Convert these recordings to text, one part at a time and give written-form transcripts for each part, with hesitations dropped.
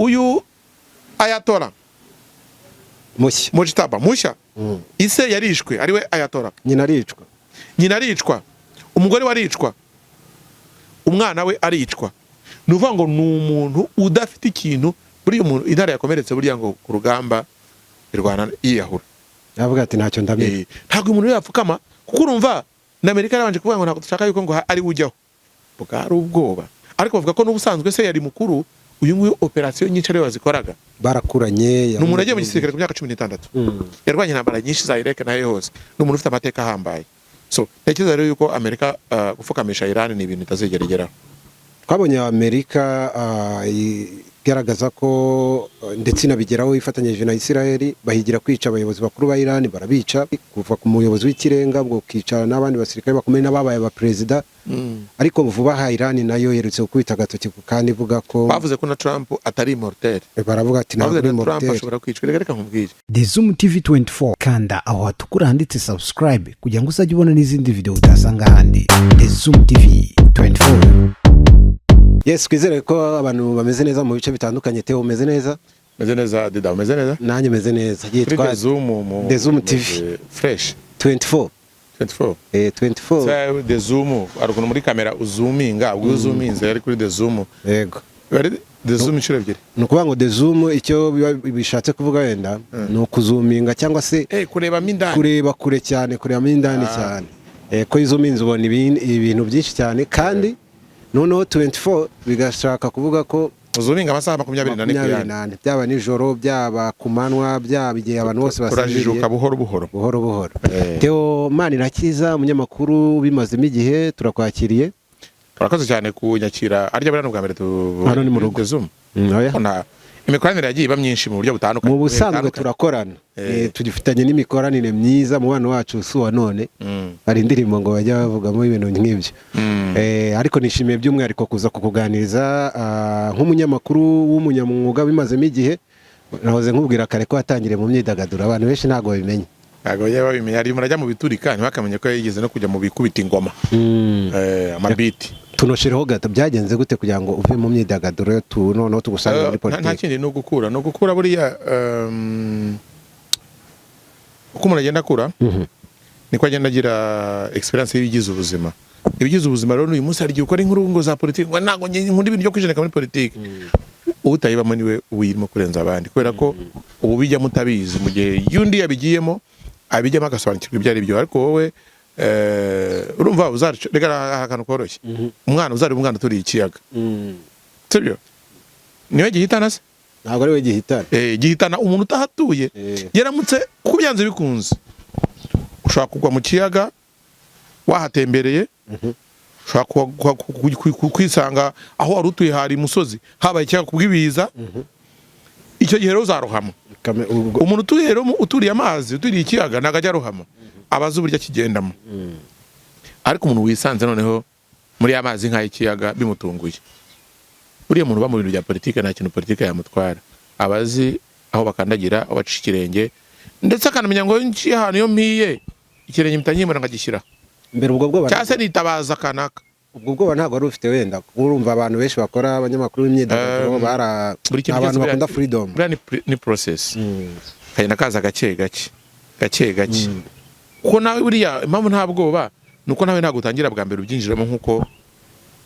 Uyu Ayatollah Mushya. Mojtaba mushya, ise yarishwe, ariwe Ayatollah. Nyina aricwa. Nyina aricwa, umugore we aricwa, umwana we aricwa. Ni ukuvuga ngo ni umuntu udafite ikintu. Buriya umuntu intare yakomeretse, buriya ngo ku rugamba irwana yiyahura. Yavuga ati: "Ntacyo ndamenya." Ntabwo umuntu yapfukama, kuko urumva na Amerika yarabanje kuvuga ngo ntabwo dushaka yuko ngo ari we ujyaho, bwari ubwoba. Ariko bavuga ko n'ubusanzwe se yari mukuru, uyu nguyu operasiyo nyinshi ariwe wazikoraga. Barakuranye. Ni umuntu wagiye mu gisirikare ku myaka 16, yarwanye intambara nyinshi za Iraq nayo hose. Ni umuntu ufite amateka ahambaye. So ntekereza rero yuko Amerika gupfukamisha Iran ni ibintu itazigera igeraho. Twabonye Amerika igaragaza ko ndetse inabigeraho ifatanyije na Israel, bahigira kwica abayobozi bakuru ba Iran, barabica, kuva ku muyobozi w'ikirenga, ubwo ukica n'abandi basirikare bakomeye n'ababaye abaperezida. Ariko vuba aha Iran nayo yerutse gukubita agatoki ku kandi ivuga ko Bavuze ko na Trump atari immortel. Baravuga ati ntabwo Bavuze uri na Trump mortel. ashobora kwicwa. Reka reka nkubwire. The Zoom TV 24, kanda aho hatukura handitse subscribe kugira ngo uzajye ubona n'izindi video utasanga ahandi. The Zoom TV 24. Yes, twizere ko abantu bameze neza mu bice bitandukanye. Theo, umeze neza? Meze neza. Dida, umeze neza? Nanjye meze neza. Kuri Yitwa The Zoom mu The Zoom TV. meze fresh. 24. 24. 24. Se, The Zoom, hari ukuntu muri kamera uzuminga, ubwo iyo uzuminze ari kuri The Zoom. Yego. Bari The Zoom inshuro ebyiri. Ni ukuvuga ngo The Zoom, icyo biba bishatse kuvuga wenda ni ukuzuminga cyangwa se kurebamo indani. Kureba kure cyane, kurebamo indani cyane. Ko iyo uzuminze ubona ibintu byinshi cyane. Kandi noneho 24 bigashaka kuvuga ko uzuminga amasaha 24 ku makumyabiri yandi. n'ane, byaba nijoro, byaba ku manywa, byaba igihe abantu bose Turajijuka basinziriye. Buhoro buhoro. Buhoro buhoro. Theo Manirakiza, umunyamakuru ubimazemo igihe, turakwakiriye. Urakoze cyane kunyakira. Arya buriya ni ubwa mbere tu Hano ni mu rugo. The Zoom. Oya. Ko nta imikoranire yagiye iba myinshi mu buryo butandukanye. Mu busanzwe Bitandukanye. turakorana. Tugifitanye n'imikoranire myiza, mubano wacu si uwa none. Hari indirimbo ngo bajya bavugamo ibintu nk'ibyo. Ariko nishimiye by'umwihariko kuza kukuganiriza nk'umunyamakuru w'umunyamwuga bimazemo igihe. Nahoze nkubwira kare ko watangiriye mu myidagaduro, abantu benshi ntabwo babimenya. Ntabwo bajya babimenya. Hari umuntu ajya mu biturika ntibakamenye ko yigeze no kujya mu bikubita ingoma, amabiti. Tunoshereho gato, byagenze gute kugira ngo uve mu myidagaduro noneho tugusange muri Nta politiki? kindi, ni ugukura, ni ugukura. Buriya uko umuntu agenda akura niko agenda agira experience y'ibigize ubuzima. Ibigize ubuzima rero, uyu munsi hari igihe ukora inkuru ngo za politiki, ngo ntabwo njye nkunda ibintu byo kwijenika muri politiki. Utayibamo niwe uyirimo kurenza abandi, kubera ko ubu bijyamo utabizi, mu gihe iyo undi yabigiyemo abijyamo agasobanukirwa ibyo ari byo. Ariko wowe urumva uzaca. Reka, hari akantu koroshye: umwana uzareba umwana uturiye ikiyaga, sibyo? Niwe gihitana se? Ntabwo ari we gihitana. Gihitana umuntu utahatuye. Yaramutse kuko byanze bikunze ushobora kugwa mu kiyaga wahatembereye, ushobora kwisanga aho wari utuye hari imusozi habaye ikiyaga kubw'ibiza. Icyo gihe rero uzarohama. Umuntu utuye rero uturiye amazi, uturiye ikiyaga, ntabwo ajya arohama, aba azi uburyo akigendamo. Ariko umuntu wisanze noneho muri ya mazi nk'ay'ikiyaga bimutunguye, buriya muntu uba mu bintu bya politiki nta kintu politiki yamutwara. Aba azi aho bakandagira, aho baca ikirenge, ndetse akanamenya ngo nciye ahantu, iyo mpiye ikirenge mpita nkimura nkagishyira Mbere ubwo bwoba cyangwa se nitabaza kanaka. Ubwo bwoba ntabwo wari ufite wenda, kuko urumva abantu benshi bakora, abanyamakuru b'imyidagaduro, bara Buri kintu abantu cyose bakunda freedom. Buriya ni process, kagenda kaza gake gake, gake gake. Kuko nawe buriya impamvu nta bwoba ni uko nawe ntabwo utangira bwa mbere ubyinjiramo nk'uko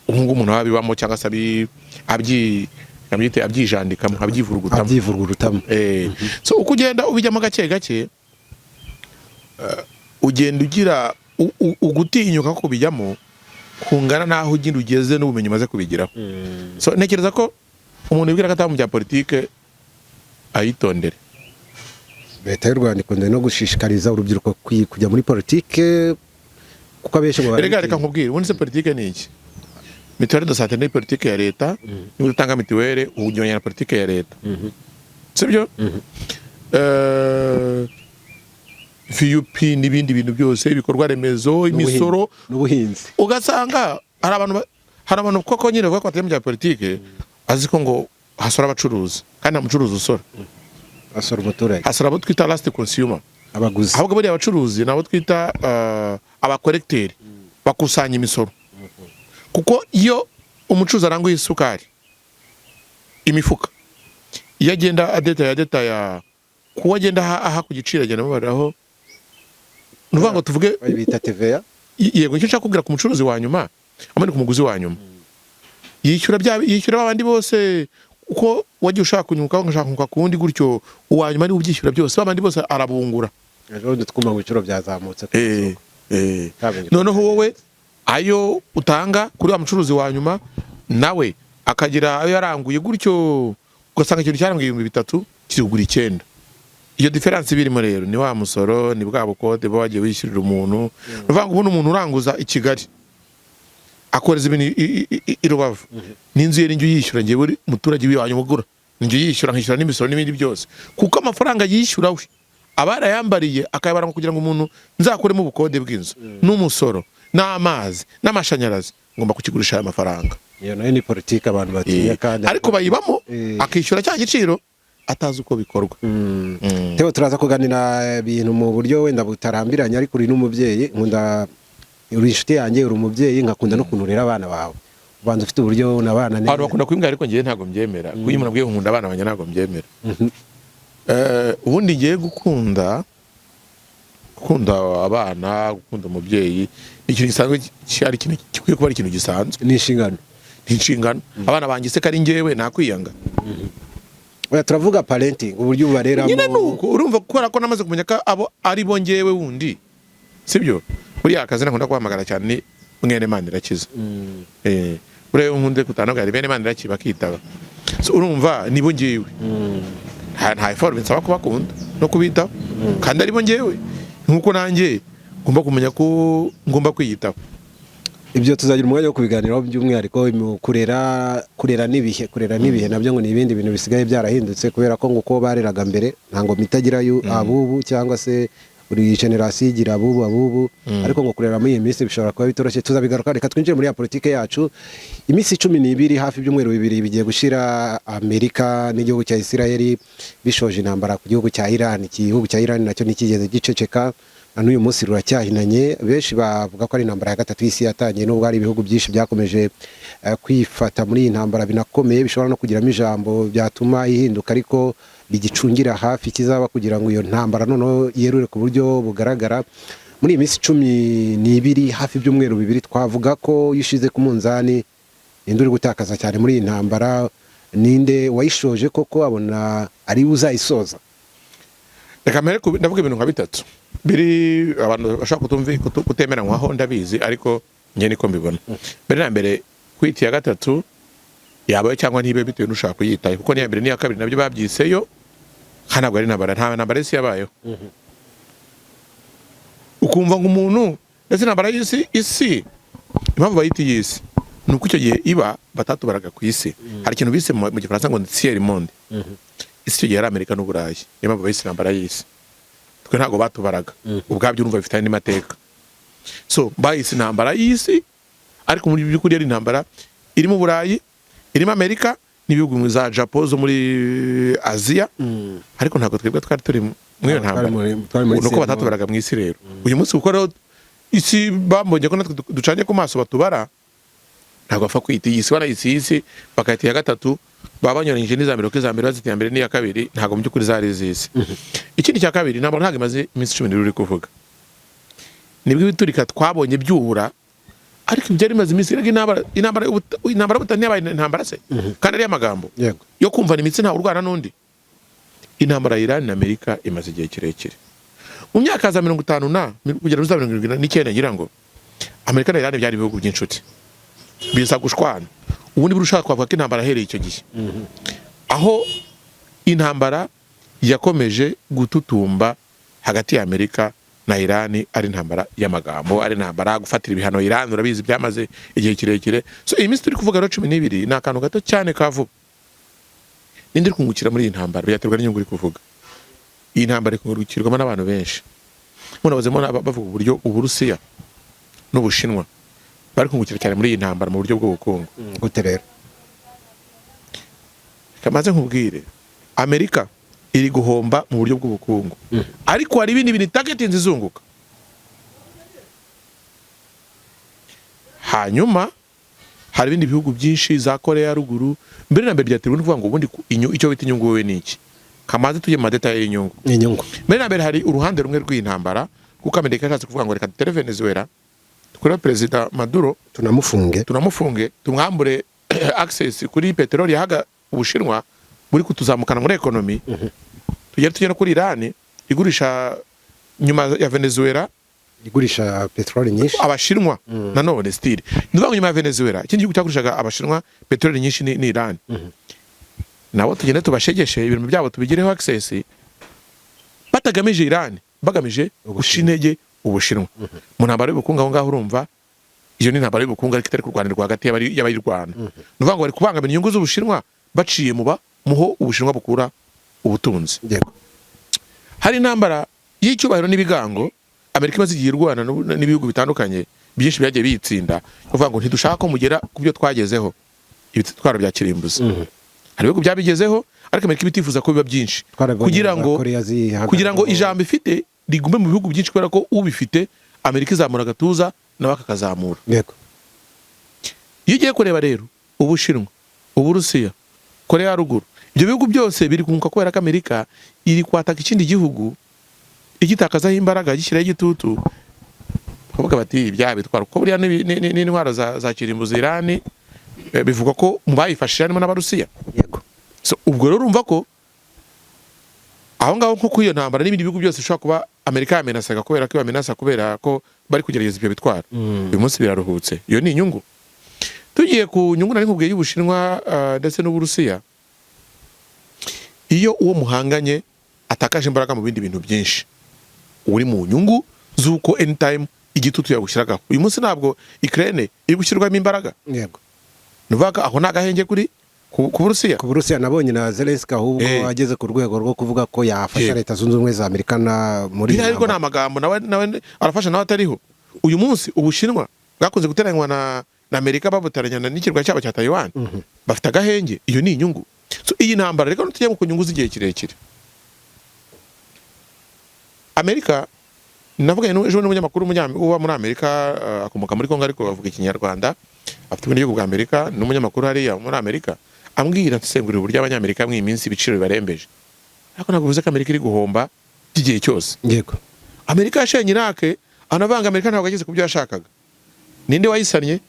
ubu ngubu umuntu aba abibamo, cyangwa se abyite abyijandikamo, abyivurugutamo. Abyivurugutamo. So uko ugenda ubijyamo gake gake, ugenda ugira ugutinyuka ko kubijyamo kungana n'aho ugenda ugeze n'ubumenyi umaze kubigiraho. So ntekereza ko umuntu wibwira ko ataba mu bya politike ayitondere. Leta y'u Rwanda ikunze no gushishikariza urubyiruko kujya muri politike, kuko abenshi ngo Reka reka barabitinya. nkubwire, ubundi se politike ni iki? Mutuelle de santé ni politike ya leta. Niba utanga mituweli unyuranya na politike ya leta, sibyo? VUP n'ibindi bintu byose, ibikorwa remezo, imisoro, n'ubuhinzi. Ugasanga hari abantu koko nyine bavuga ko batari mu bya politike, azi ko ngo hasora abacuruzi, kandi nta mucuruzi usora. Asora umuturage. Hasora abo twita last consumer. Abaguzi. Ahubwo buriya abacuruzi ni abo twita abakorekiteri, bakusanya imisoro. Kuko iyo umucuruzi aranguye isukari imifuka Iyo agenda adetaya adetaya, kuwo agenda aha ku giciro, agenda amubariraho. Ni ukuvuga ngo tuvuge Bita TVA. Yego, icyo nshaka kubwira, ku mucuruzi wa nyuma amani, ku muguzi wa nyuma yishyura bya yishyura babandi bose. Uko wagiye ushaka kunyuka, ugashaka kunguka ku wundi gutyo, uwa nyuma niwe ubyishyura byose, babandi bose arabungura. Ejo bundi twumva ngo ibiciro byazamutse ku isoko. Kabiri. Noneho wowe ayo utanga kuri wa mucuruzi wa nyuma, nawe akagira ayo yaranguye gutyo, ugasanga ikintu cyaranguye 3000 kiri kugura 9. Iyo différence birimo rero ni wa musoro, ni bwa bukode buba wagiye wishyurira umuntu. Ni ukuvuga ngo ubundi umuntu uranguza i Kigali akohereza ibintu i Rubavu, n'inzu ye ninjye uyishyura. Njyewe uri muturage wa nyuma ugura ninjye uyishyura, nkishyura n'imisoro n'ibindi byose, kuko amafaranga yishyura we aba yarayambariye, akayabara ngo kugira ngo umuntu nzakuremo ubukode bw'inzu n'umusoro n'amazi n'amashanyarazi, ngomba kukigurisha aya mafaranga. Iyo nayo ni politiki abantu batinya kandi Ariko bayibamo, akishyura cya giciro atazi uko bikorwa. Teo, turaza kuganira ibintu mu buryo wenda butarambiranye, ariko uri n'umubyeyi nkunda, uri inshuti yanjye, uri umubyeyi nkakunda n'ukuntu urera abana bawe, ubanza ufite uburyo unabana neza. Abantu bakunda kubimbwira, ariko ngewe ntabwo mbyemera. Kuko iyo umuntu abwiye ngo nkunda abana banjye, ntabwo mbyemera. Ubundi ngiye gukunda abana, gukunda umubyeyi ni ikintu gisanzwe, ari ikintu gikwiye kuba ari ikintu gisanzwe. Ni inshingano. Ni inshingano. Abana banjye se ko ari njyewe, nakwiyanga? Oya, turavuga parenting, uburyo ubareramo. Nyine nuko urumva, kubera ko namaze kumenya ko abo ari bo njyewe wundi, sibyo? Buriya akazi nakunda guhamagara cyane ni mwene Manirakiza. Buriya iyo nkunze kutanabwira bene Manirakiza bakitaba. So, urumva nibo njyewe, nta effort binsaba kubakunda no kubitaho, kandi aribo njyewe, nkuko nanjye ngomba kumenya ko ngomba kwiyitaho. Ibyo tuzagira umwanya wo kubiganiraho, by'umwihariko mu kurera n'ibihe. Kurera n'ibihe nabyo ngo ni ibindi bintu bisigaye byarahindutse, kubera ko ngo uko bareraga mbere nta ngoma itagira abubu, cyangwa se buri génération igira abubu, ariko ngo kurera muri iyi minsi bishobora kuba bitoroshye. Tuzabigaruka. Reka twinjire muri ya politike yacu. Iminsi 12, hafi ibyumweru 2 bigiye gushira Amerika n'igihugu cya Isiraheli bishoje intambara ku gihugu cya Iran. Iki gihugu cya Iran nacyo ntikigeze giceceka, na n'uyu munsi ruracyahinanye. Benshi bavuga ko ari intambara ya gatatu y'isi yatangiye, nubwo hari ibihugu byinshi byakomeje kwifata muri iyi ntambara binakomeye, bishobora no kugiramo ijambo byatuma ihinduka, ariko bigicungira hafi kizaba kugira ngo iyo ntambara noneho yerure ku buryo bugaragara. Muri iyi minsi 12, hafi ibyumweru 2, twavuga ko iyo ushize ku munzani, ninde uri gutakaza cyane muri iyi ntambara? Ninde wayishoje koko abona ari we uzayisoza? Reka mbere ndavuga ibintu nka bitatu biri abantu bashobora kutemeranywaho, ndabizi, ariko njye niko mbibona. Mbere na mbere, kwita iya gatatu yabaye cyangwa ntibe bitewe n'ushaka kuyitaho, kuko n'iya mbere n'iya kabiri nabyo babyiseyo, kandi ntabwo ari intambara, nta ntambara y'isi yabayeho. Ukumva ngo umuntu ndetse intambara y'isi, isi impamvu bayita iy'isi ni uko icyo gihe iba batatubaraga ku isi. Hari ikintu bise mu Gifaransa ngo ni tiers monde. Isi icyo gihe yari Amerika n'Uburayi, niyo mpamvu bayise intambara y'isi. Twe ntabwo batubaraga. Ubwabyo urumva bifite andi mateka. So bayise intambara y'isi, ariko muri by'ukuri yari intambara irimo Uburayi, irimo Amerika n'ibihugu za Japo zo muri Aziya, ariko ntabwo twebwe twari turi muri iyo ntambara. Twari muri Nuko tiers monde. Batatubaraga mu isi. Rero uyu munsi, kuko rero isi bambonye ko natwe ducanye ku maso batubara, ntabwo bapfa kwita iyi si, barayise iyi si bakayita iya gatatu, baba banyuranyije n'iza mbere, kuko iza mbere bazita iya mbere n'iya kabiri ntabwo mu by'ukuri zari iz'isi. Ikindi cya kabiri, ntabwo imaze iminsi 12 uri kuvuga, nibwo ibiturika twabonye byubura, ariko ibyari bimaze iminsi. Erega intambara y'ubutita ntiyabaye intambara se kandi ari amagambo yo kumvana imitsi, ntawe urwana n'undi? Intambara ya Iran na Amerika imaze igihe kirekire. Mu myaka za 50 na kugera muri za 79, ngira ngo Amerika na Iran byari ibihugu by'inshuti, biza gushwana. Ubundi buri ushaka twavuga ko intambara yahereye icyo gihe, aho intambara yakomeje gututumba hagati ya Amerika na Iran, ari intambara y'amagambo, ari intambara gufatira ibihano Iran, urabizi byamaze igihe kirekire. So iyi minsi turi kuvuga rero 12 ni akantu gato cyane ka vuba. Ninde uri kungukira muri iyi ntambara? Byaterwa n'inyungu uri kuvuga. Iyi ntambara iri kungukirwamo n'abantu benshi. Munabazemo bavuga uburyo Uburusiya n'Ubushinwa bari kungukira cyane muri iyi ntambara mu buryo bw'ubukungu. Gute rero? Kamaze nkubwire, Amerika iri guhomba mu buryo bw'ubukungu, ariko hari ibindi bintu itagetinze izunguka. Hanyuma Hari ibindi bihugu byinshi, za Korea ya Ruguru. Mbere na mbere byaterwa no kuvuga ngo ubundi icyo bita inyungu wowe ni iki? Kamaze tujye mu ma détails y'inyungu. Inyungu. Mbere na mbere hari uruhande rumwe rw'iyi ntambara, kuko Amerika yashatse kuvuga ngo reka dutere Venezuela, dukore Perezida Maduro, tunamufunge. Tunamufunge, tumwambure access kuri peteroli yahaga Ubushinwa buri kutuzamukana muri economy, tugere tujye no kuri Iran igurisha nyuma ya Venezuela. Igurisha peteroli nyinshi. Abashinwa nanone still, ni ukuvuga ngo nyuma ya Venezuela ikindi gihugu cyagurishaga Abashinwa peteroli nyinshi ni Iran. Nabo tugende tubashegeshe, ibintu byabo tubigireho access, batagamije Iran, bagamije guca intege Ubushinwa mu ntambara y'ubukungu. Aho ngaho urumva iyo ni intambara y'ubukungu, ariko itari kurwanirwa hagati y'abayirwana. Ni ukuvuga ngo bari kubangamira inyungu z'Ubushinwa baciye muba muho Ubushinwa bukura ubutunzi. Hari intambara y'icyubahiro n'ibigango Amerika imaze igihe irwana n'ibihugu bitandukanye byinshi byagiye biyitsinda, kuvuga ngo ntidushaka ko mugera ku byo twagezeho, ibitwaro bya kirimbuzi. Hari ibihugu byabigezeho, ariko Amerika iba itifuza ko biba byinshi Twarabonye kugira za ngo Korea zihagararaho. kugira ngo ijambo ifite rigume mu bihugu byinshi, kubera ko ubifite Amerika izamura agatuza, nawe akakazamura. Iyo ugiye kureba rero, Ubushinwa, Uburusiya, Korea ya Ruguru, ibyo bihugu byose biri kunguka kubera ko Amerika iri kwataka ikindi gihugu, igitakazaho imbaraga, gishyiraho igitutu, bakavuga bati ibyaha bitwara, kuko buriya n'intwaro za kirimbuzi Irani, bivugwa ko mu bayifashije harimo n'Abarusiya. So, ubwo rero urumva ko aho ngaho nko kuri iyo ntambara n'ibindi bihugu byose bishobora kuba Amerika yamenasaga, kubera ko ibamenasa, kubera ko bari kugerageza ibyo bitwaro, uyu munsi biraruhutse. Iyo ni inyungu. Tugiye ku nyungu nari nkubwiye y'Ubushinwa ndetse n'Uburusiya, iyo uwo muhanganye atakaje imbaraga mu bindi bintu byinshi, uri mu nyungu z'uko anytime igitutu yagushyiragaho. Uyu munsi ntabwo Ukraine iri gushyirwamo imbaraga? Ni ukuvuga ko aho ni agahenge kuri ku Burusiya. Ku Burusiya nabonye na Zelensky ahubwo ageze ku rwego rwo kuvuga ko yafasha Leta Zunze Ubumwe za Amerika na muri Biriya ariko ni amagambo, nawe arafasha, nawe atariho. Uyu munsi Ubushinwa bwakunze guteranywa na Amerika, babuteranya n'ikirwa cyabo cya Taiwan, bafite agahenge. Iyo ni inyungu. So, iyi ntambara reka tujye ku nyungu z'igihe kirekire. Amerika, navuganye ejo n'umunyamakuru uba muri Amerika, akomoka muri Kongo ariko avuga Ikinyarwanda, afite ubwenegihugu bwa Amerika, ni umunyamakuru hariya muri Amerika, ambwira nsengurira uburyo Abanyamerika muri iyi minsi ibiciro bibarembeje, ariko ntabwo bivuze ko Amerika iri guhomba by'igihe cyose. Amerika yashenye Iraq, anavanga Amerika ntabwo yageze ku byo yashakaga. Ninde wayisannye?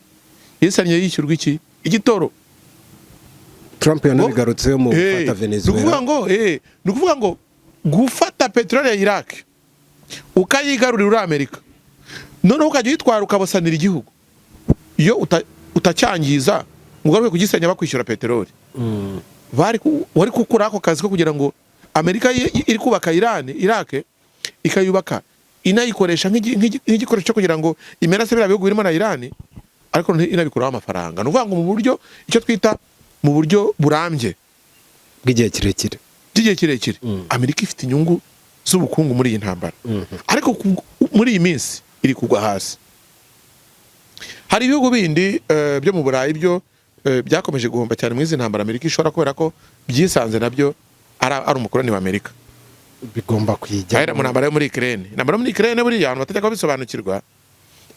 Yisannye yishyurwa iki? Igitoro. Trump yanabigarutseho mu gufata Ni Venezuela. ukuvuga ngo ni ukuvuga ngo gufata peteroli ya Iraq ukayigarurira uri Amerika, noneho ukajya uyitwara ukabasanira igihugu, iyo utacyangiza ngo ugaruke kugisenya bakwishyura peteroli, wari gukura ako kazi ko kugira ngo Amerika iri kubaka Iran, Iraq ikayubaka, inayikoresha nk'igikoresho cyo kugira ngo imenase biriya bihugu birimo na Iran, ariko noneho inabikuraho amafaranga. Ni ukuvuga ngo mu buryo icyo twita mu buryo burambye bw'igihe kirekire, by'igihe kirekire, Amerika ifite inyungu z'ubukungu muri iyi ntambara, ariko muri iyi minsi iri kugwa hasi. Hari ibihugu bindi byo mu Burayi byo byakomeje guhomba cyane muri izi ntambara Amerika ishobora, kubera ko byisanze nabyo ari umukoloni wa Amerika, bigomba kuyijya ahera mu ntambara yo muri Ukraine. Intambara yo muri Ukraine, buriya abantu batajya babisobanukirwa,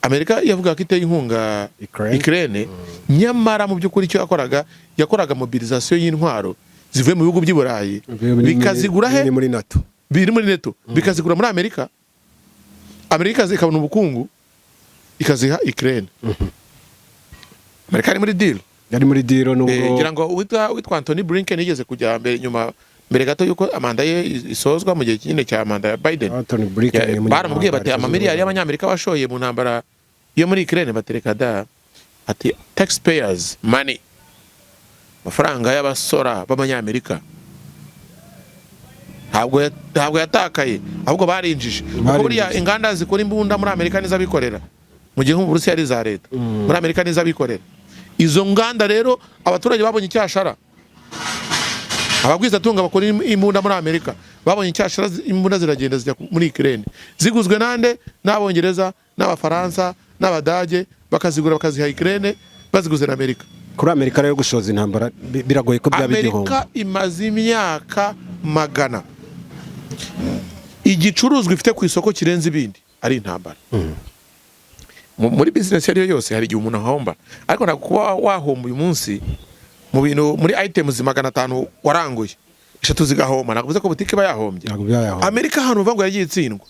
Amerika yavuga ko iteye inkunga Ukraine. Ukraine, nyamara mu by'ukuri icyo yakoraga, yakoraga mobilisation y'intwaro zivuye mu bihugu by'i Burayi, bikazigura he? Biri muri NATO. Biri muri NATO, bikazigura muri Amerika. Amerika ikabona ubukungu, ikaziha Ukraine. Amerika ari muri deal. Yari muri deal nubwo Ngira ngo uwitwa Anthony Blinken yigeze kujya mbere, nyuma, mbere gato yuko manda ye isozwa, mu gihe nyine cya manda ya Biden. Anthony Blinken ni umunyamabanga Baramubwiye bati wa Leta Zunze amamiliyari Ubumwe. y'Abanyamerika bashoye mu ntambara yo muri Ukraine, batereka da, ati taxpayers money, amafaranga y'abasora b'Abanyamerika ntabwo yatakaye, ahubwo barinjije, kuko Barinjije. buriya inganda zikora imbunda muri Amerika n'iz'abikorera, mu gihe nko mu Burusiya ari iza leta, muri Amerika n'iz'abikorera. Izo nganda rero abaturage babonye icyashara, abagwizatunga bakora imbunda muri Amerika babonye icyashara, imbunda ziragenda zijya muri Ukraine, ziguzwe nande? N'Abongereza, n'Abafaransa, n'Abadage, bakazigura bakaziha Ukraine, baziguze na Amerika. Kuri Amerika rero gushoza intambara biragoye ko byaba igihombo. Amerika imaze imyaka magana igicuruzwa ifite ku isoko kirenze ibindi ari intambara. Muri business iyo ari yo yose hari igihe umuntu ahomba, ariko ntabwo kuba wahomba uyu munsi mu bintu, muri items 500 waranguye, eshatu zigahomba, ntabwo bivuze ko butike iba yahombye. Ntabwo byayahombye. Amerika ahantu uvuga ngo yagiye itsindwa,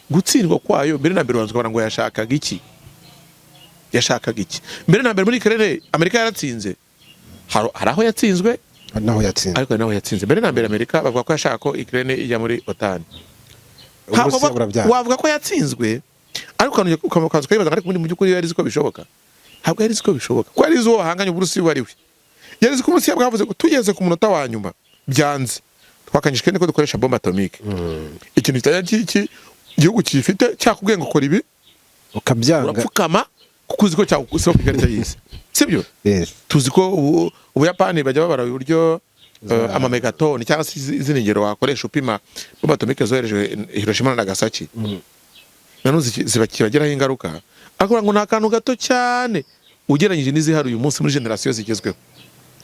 gutsindwa kwayo mbere na mbere ubanza ukabona ngo yashakaga iki, yashakaga iki mbere na mbere muri Ukraine? Amerika yaratsinze, hari aho yatsinzwe. Naho yatsinze. Ariko hari n'aho yatsinze. Mbere na mbere Amerika bavuga ko yashaka ko Ukraine ijya muri OTAN. Ntabwo Uburusiya burabyanga. Wavuga ko yatsinzwe, ariko ukabanza ukayibaza, ariko ubundi mu by'ukuri yari izi ko bishoboka? Ntabwo yari izi ko bishoboka, kuko yari izi uwo bahanganye, Uburusiya uwo ari we. Yari izi ko Uburusiya bwavuze ngo tugeze ku munota wa nyuma byanze, twakanyije kandi ko dukoresha bombe atomique, ikintu kitajya igihugu kiyifite cyakubwiye ngo kora ibi, ukabyanga, urapfukama kuko uzi ko cyagusiba ku ikarita y'isi, sibyo? Yes. Tuzi ko ubu Ubuyapani bajya babara uburyo amamegatoni cyangwa se izindi ngero wakoresha upima bombe atomique zoherejwe Hiroshima na Nagasaki, nanone ziba kibagiraho ingaruka, ariko ngo ni akantu gato cyane ugereranyije n'izihari uyu munsi muri génération zigezweho.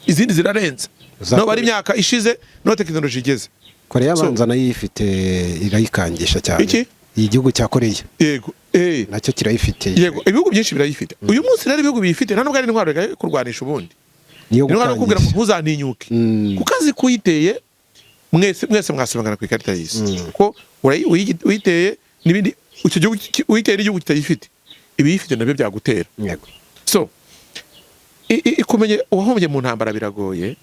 Izindi zirarenze. No bari imyaka ishize no tekinoloji igeze. Koreya abanza nayo ifite, irayikangisha cyane. Iki? Igihugu cya Koreya. Yego. Nacyo kirayifite. Yego, ibihugu byinshi birayifite uyu munsi. Rero ibihugu biyifite nta nubwo ari intwaro yo kurwanisha ubundi. Niyo Intwaro yo kukubwira ngo gukangisha. ntuzantinyuke, kuko azi ko uyiteye mwese mwese mwasibangana ku ikarita y'isi, kuko uyiteye n'ibindi, icyo gihugu uyiteye n'igihugu kitayifite, ibiyifite nabyo byagutera. So kumenya uwahombye mu ntambara biragoye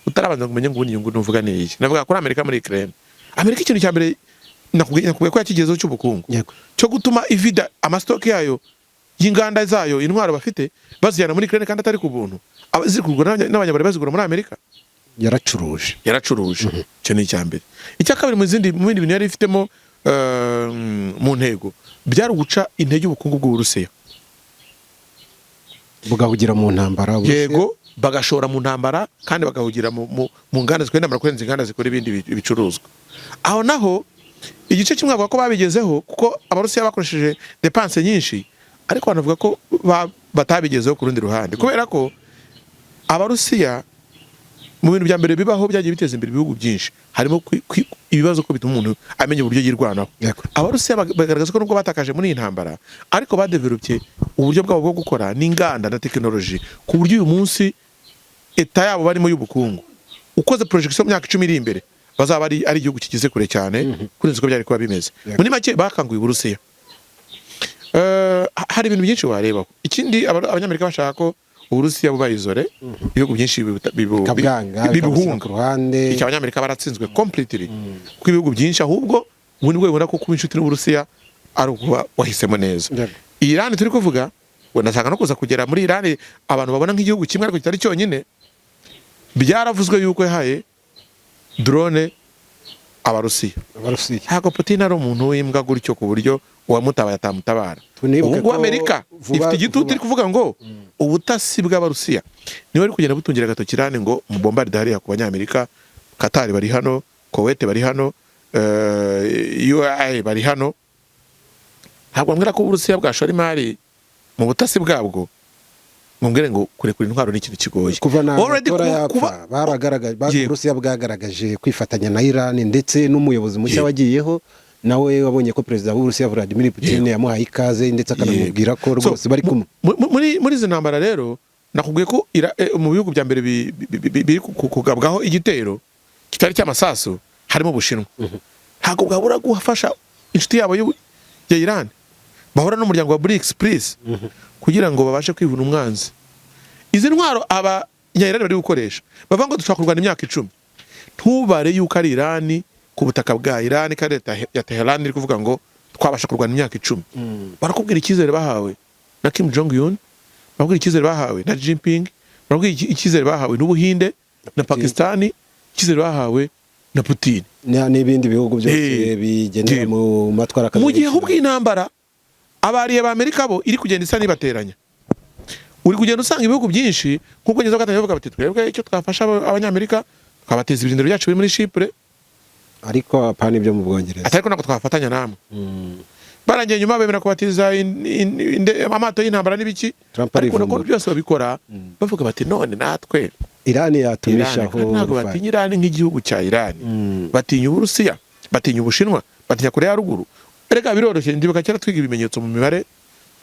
utarabanza ngo umenye ngo ubundi inyungu nuvuga ni iyi. Navuga kuri Amerika muri Ukraine. Amerika ikintu cya mbere nakubwiye ko yakigezeho cy'ubukungu, cyo gutuma ivida amastock yayo y'inganda zayo, intwaro bafite bazijyana muri Ukraine kandi atari ku buntu. Ziri kugura n'abanyaburayi bazigura muri Amerika. Yaracuruje. Yaracuruje, icyo ni icya mbere. Icya kabiri, mu bindi bintu yari ifitemo mu ntego, byari uguca intege ubukungu bw'Uburusiya. Bugahugira mu ntambara Uburusiya. Yego, bagashora mu ntambara kandi bagahugira mu nganda zikora intambara kurenza inganda zikora ibindi bicuruzwa. Aho naho igice kimwe bavuga ko babigezeho, kuko Abarusiya bakoresheje dépenses nyinshi, ariko banavuga ko batabigezeho ku rundi ruhande, kubera ko Abarusiya mu bintu bya mbere bibaho byagiye biteza imbere ibihugu byinshi harimo ibibazo ko bituma umuntu amenya uburyo yirwanaho. Abarusiya bagaragaza ko nubwo batakaje muri iyi ntambara, ariko badevelopye uburyo bwabo bwo gukora n'inganda na tekinoloji, ku buryo uyu munsi état yabo barimo y'ubukungu, ukoze projection mu myaka 10 iri imbere, bazaba ari igihugu kigeze kure cyane kurenza uko byari kuba bimeze. Muri make bakanguye Uburusiya. Hari ibintu byinshi warebaho. Ikindi, Abanyamerika bashaka ko Uburusiya buba isolé, ibihugu byinshi bikabwanga, bikabushyira bibuhunga. ku ruhande. Icyo Abanyamerika baratsinzwe completely, kuko ibihugu byinshi ahubwo ubu nibwo bibona ko kuba inshuti n'Uburusiya ari ukuba wahisemo neza. Irani turi kuvuga ngo ndashaka no kuza kugera muri Irani, abantu babona nk'igihugu kimwe ariko kitari cyonyine. Byaravuzwe yuko yahaye drone Abarusiya. Abarusiya. Ntabwo Putin ari umuntu w'imbwa gutyo ku buryo uwamutabaye atamutabara. Tunibuke Ubu ngubu ko Amerika ifite igitutu, vuba- iri kuvuga ngo ubutasi bw'Abarusiya niwe bari kugenda butungira agatoki Irani ngo mubombarde hariya ku Banyamerika. Katari bari hano, Kuwait bari hano, UAE bari hano. Ntabwo mbwira ko Uburusiya bwashora imari mu butasi bwabwo, mumbwire ngo kurekura intwaro ni ikintu kigoye. Kuva na Already amatora yapfa, baragaragaje Uburusiya bwagaragaje kwifatanya na Iran, ndetse n'umuyobozi mushya wagiyeho nawe wabonye ko perezida w'Uburusiya Vladimir Putin yamuhaye ikaze, ndetse akanamubwira ko So, rwose bari kumwe. Muri izi ntambara rero nakubwiye ko mu bihugu bya mbere biri kugabwaho igitero kitari cy'amasasu harimo Ubushinwa. Ntabwo bwabura gufasha inshuti yabo ya Iran bahora n'umuryango wa BRICS Plus kugira ngo babashe kwivuna umwanzi. Izi ntwaro abanya-Iran bari gukoresha, bavuga ngo dushobora kurwana imyaka 10, ntubare yuko ari Iran ku butaka bwa Iran kandi leta ya Tehran iri kuvuga ngo twabasha kurwana imyaka 10. Barakubwira icyizere bahawe na Kim Jong Un, barakubwira icyizere bahawe na Jinping, barakubwira icyizere bahawe n'Ubuhinde na Pakistani, icyizere bahawe na Putin. N'ibindi bihugu byose bigendera mu matwara. Mu gihe ahubwo intambara abariye ba Amerika bo iri kugenda isa n'ibateranya, uri kugenda usanga ibihugu byinshi nk'uko ngeze batangiye bavuga bati twebwe icyo twafasha Abanyamerika twabateza ibirindiro byacu biri muri Chypre. Ariko apana ibyo mu Bwongereza. Atari ko ntabwo twafatanya namwe. Barangiye nyuma bemera kubatiza amato y'intambara n'ibiki. Trump Ariko nako arivumbura. byose babikora bavuga bati none natwe Iran Iran yatumishaho kandi ntabwo Rufai. batinya Iran nk'igihugu cya Iran, batinya Uburusiya, batinya Ubushinwa, batinya Korea ya Ruguru. Erega biroroshye, ndibuka kera twiga ibimenyetso mu mibare.